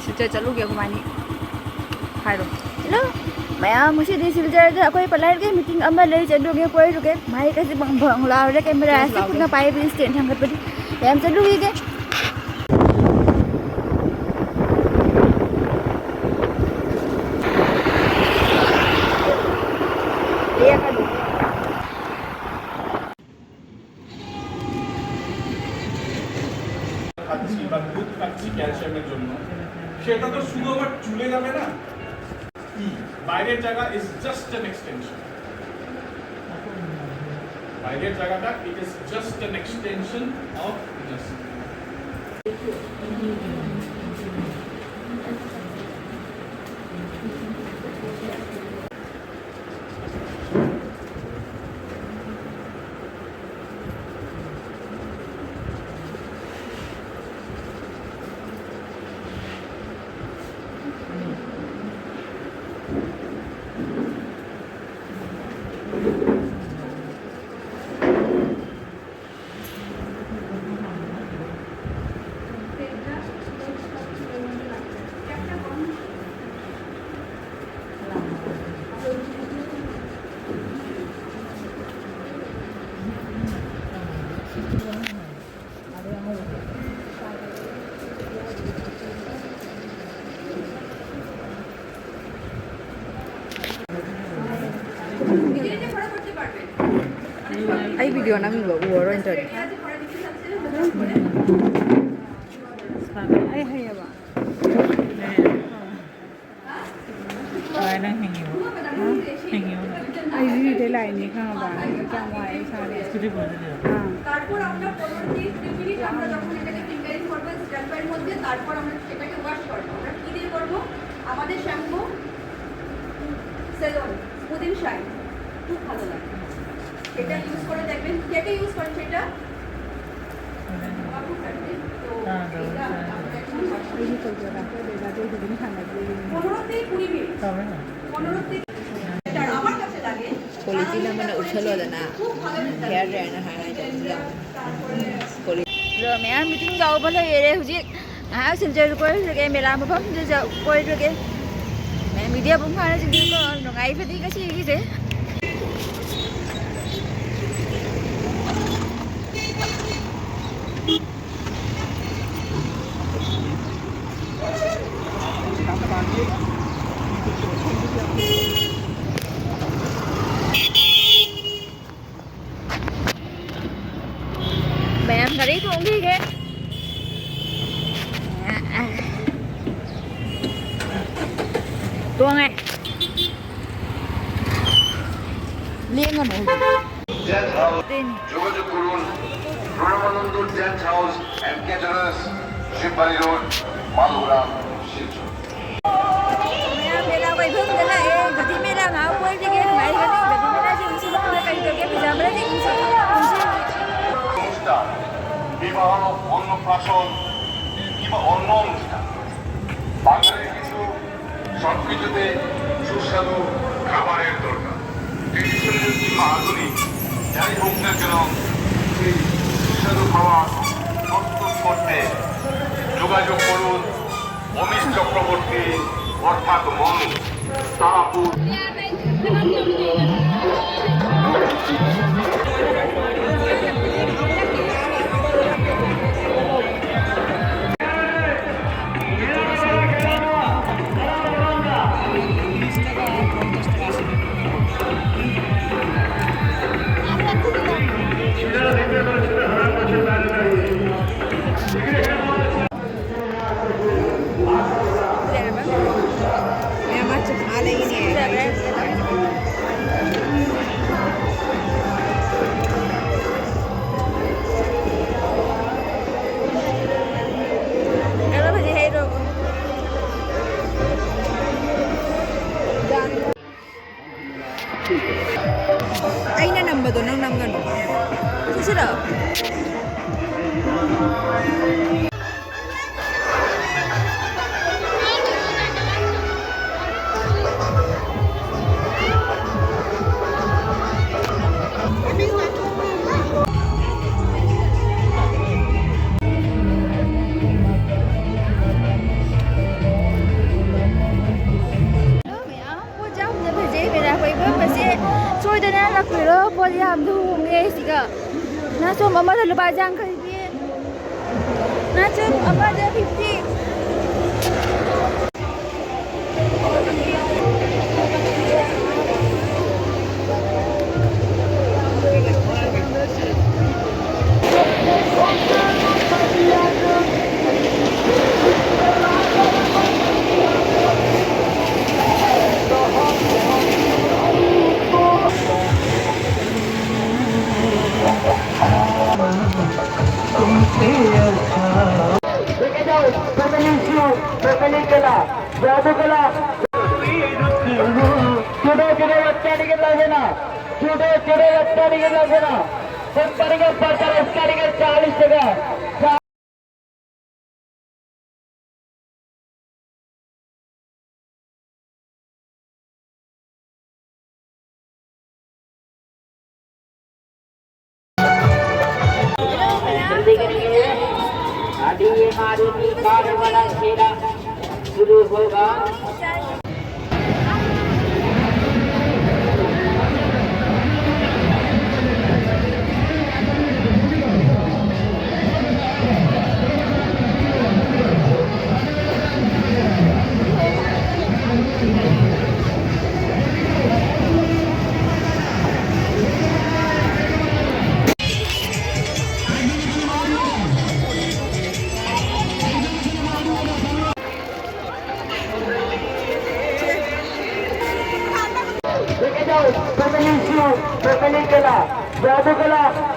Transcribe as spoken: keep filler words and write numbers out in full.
ꯁꯤꯜꯆꯔ ꯆꯠꯂꯨꯒꯦ ꯑꯩꯈꯣꯏꯕꯥꯅꯤ꯫ ꯍꯥꯏꯔꯣ꯫ ꯍꯜꯂꯣ ꯃꯌꯥꯝ, ꯉꯁꯤꯗꯤ ꯁꯤꯜꯆꯔꯗ ꯑꯩꯈꯣꯏ ꯄꯂꯥꯏꯔꯒꯤ ꯃꯤꯇꯤꯡ ꯑꯃ ꯂꯩ, ꯆꯠꯂꯨꯒꯦ, ꯀꯣꯏꯔꯨꯒꯦ꯫ ꯃꯍꯩ ꯀꯁꯤ ꯕꯪ ꯕꯪ ꯂꯥꯎꯔꯦ, ꯀꯦꯃꯦꯔꯥ ꯑꯁꯤ ꯈꯨꯠꯅ ꯄꯥꯏꯕ ꯏꯁꯇꯦꯟ ꯊꯥꯡꯒꯠꯄꯗꯤ꯫ ꯃꯌꯥꯝ ꯆꯠꯂꯨꯈꯤꯒꯦ꯫ খাচ্ছি বা দুধ খাচ্ছি ক্যালসিয়ামের জন্য, সেটা তো শুধু আমার চুলে যাবে না। কি? বাইরের জায়গা is just an extension। বাইরের জায়গাটা, it is just an extension of inner skin। ꯑꯩ ꯚꯤꯗꯤꯑꯣ ꯅꯝꯃꯤꯕ ꯎꯔꯔꯣꯏ ꯅꯠꯇ꯭ꯔꯗꯤ꯫ ꯑꯩ ꯍꯩꯌꯦꯕ꯫ ꯀꯃꯥꯏꯅ ꯍꯤꯡꯉꯤꯕ? ꯍꯤꯡꯉꯤꯕ? ꯑꯩ ꯖꯤꯔꯤꯗꯩ ꯂꯥꯛꯏꯅꯦ, ꯈꯪꯉꯕ? ꯀꯌꯥꯝ ꯋꯥꯏ ꯏꯁꯥꯗꯤ꯫ ꯁ꯭ꯀꯨꯇꯤ ꯄꯨꯔ ꯆꯠꯂꯤꯔꯣ? ꯑꯥ꯫ তারপর আমরা পনেরো দিন, কুড়ি মিনিট আমরা যখন এটাকে ফিঙ্গারিং করবো, স্ট্যাম্প পাইয়ের মধ্যে, তারপর আমরা সেটাকে ওয়াশ করবো। আমরা কি দিয়ে করবো? আমাদের শ্যাম্পু, সেলন, স্মুদিং শাইন, খুব ভালো লাগে। সেটা ইউজ করে দেখবেন, যেটা ইউজ করেন সেটা। हाँ, तो এটা আমরা এখন ওয়াশ করবো। ꯑꯩꯁꯨ ꯇꯧꯖꯔꯛꯀꯦ, ꯑꯗꯨꯒ ꯑꯗꯨ ꯑꯗꯨꯝ ꯁꯥꯟꯅꯖꯦ꯫ পনেরো থেকে কুড়ি মিনিট। ꯇꯧꯋꯦ ꯍꯣꯏ꯫ পনেরো থেকে ꯀ꯭ꯋꯥꯂꯤꯇꯤ ꯅꯝꯃꯅ ꯎꯠꯁꯜꯂꯣꯗꯅ꯫ ꯍꯦꯌꯔ ꯗ꯭ꯔꯥꯏꯌꯔꯅ ꯍꯥꯏ ꯍꯥꯏꯗꯕꯁꯨ ꯌꯥꯝ ꯀ꯭ꯋꯥꯂꯤꯇꯤ꯫ ꯑꯗꯣ ꯃꯌꯥꯝ ꯃꯤꯇꯤꯡ ꯌꯥꯎꯕ ꯂꯣꯏꯔꯦ ꯍꯧꯖꯤꯛ꯫ ꯉꯥꯏꯍꯥꯛ ꯁꯤꯜꯆꯔꯁꯨ ꯀꯣꯏꯔꯨꯔꯒꯦ, ꯃꯦꯂꯥ ꯃꯐꯝꯗꯨꯁꯨ ꯀꯣꯏꯔꯨꯔꯒꯦ꯫ ꯃꯦꯝ, ꯚꯤꯗꯤꯑꯣ ꯃꯄꯨꯡ ꯐꯥꯅ ꯆꯤꯡꯕꯤꯌꯨꯀꯣ꯫ ꯅꯨꯡꯉꯥꯏꯕꯗꯤ ꯉꯁꯤꯒꯤꯁꯦ꯫ ꯃꯌꯥꯝ ꯒꯥꯔꯤ ꯇꯣꯡꯈꯤꯒꯦ꯫ ꯇꯣꯡꯉꯦ꯫ ꯂꯦꯡꯒꯅꯨ ꯍꯧꯖꯤꯛ꯫ Tent House, ꯑꯗꯨꯏꯅꯤ꯫ যোগাযোগ করুন, Pranabananda Tent House and Caterers, Shibbari road, Malugram, Silchar. ꯃꯌꯥꯝ ꯃꯦꯂꯥ ꯀꯣꯏꯐꯝꯗ ꯂꯥꯛꯑꯦ꯫ ꯒꯗꯤ ꯃꯦꯂꯥ ꯉꯥꯏꯍꯥꯛ ꯀꯣꯏꯕꯤꯒꯦ, ꯅꯨꯡꯉꯥꯏꯒꯅꯤ꯫ ꯒꯗꯤ ꯃꯦꯂꯥꯁꯦ ꯅꯤꯡꯁꯤꯡꯕ ꯀꯔꯤ ꯇꯧꯒꯦ? ꯐꯤꯖꯥ ꯃꯦꯂꯥꯁꯦ ꯅꯤꯡꯁꯤꯡ-, ꯅꯤꯡꯁꯤꯡ-, অনুষ্ঠান, বিবাহ, অন্নপ্রাশন কিংবা অন্য অনুষ্ঠান, বাঙালির কিছু সব কিছুতে সুস্বাদু খাবারের দরকার। ট্রেডিশনাল কিংবা আধুনিক, যাই হোক না কেন, সেই সুস্বাদু খাবার প্রস্তুত করতে যোগাযোগ করুন অমিত চক্রবর্তী, অর্থাৎ মনু, তারাপুর। ꯑꯩꯅ ꯅꯝꯕꯗꯣ ꯅꯪ ꯅꯝꯒꯅꯨ꯫ ꯁꯤꯁꯤꯔꯣ? ꯄꯣꯠ ꯌꯥꯝꯁꯨ ꯍꯣꯡꯉꯦ ꯁꯤꯒ꯫ ꯅꯥꯆꯣꯝ ꯑꯃꯗ ꯂꯨꯄꯥ ꯌꯥꯡꯈꯩ ꯄꯤ꯫ ꯅꯥꯆꯣꯝ ꯑꯃꯗ ꯐꯤꯐꯇꯤ꯫ लेके जाओ, फैमिली शो, फैमिली कला, जादू कला। छोटे छोटे बच्चा निकल रहा है ना, छोटे छोटे बच्चा निकल रहा है ना। कंपनी का पचास, कंपनी का चालीस टका। अभी ये मारुति कार वाला खेला शुरू होगा। लेके जाओ, फैमिली शो, फैमिली कला, जादू कला।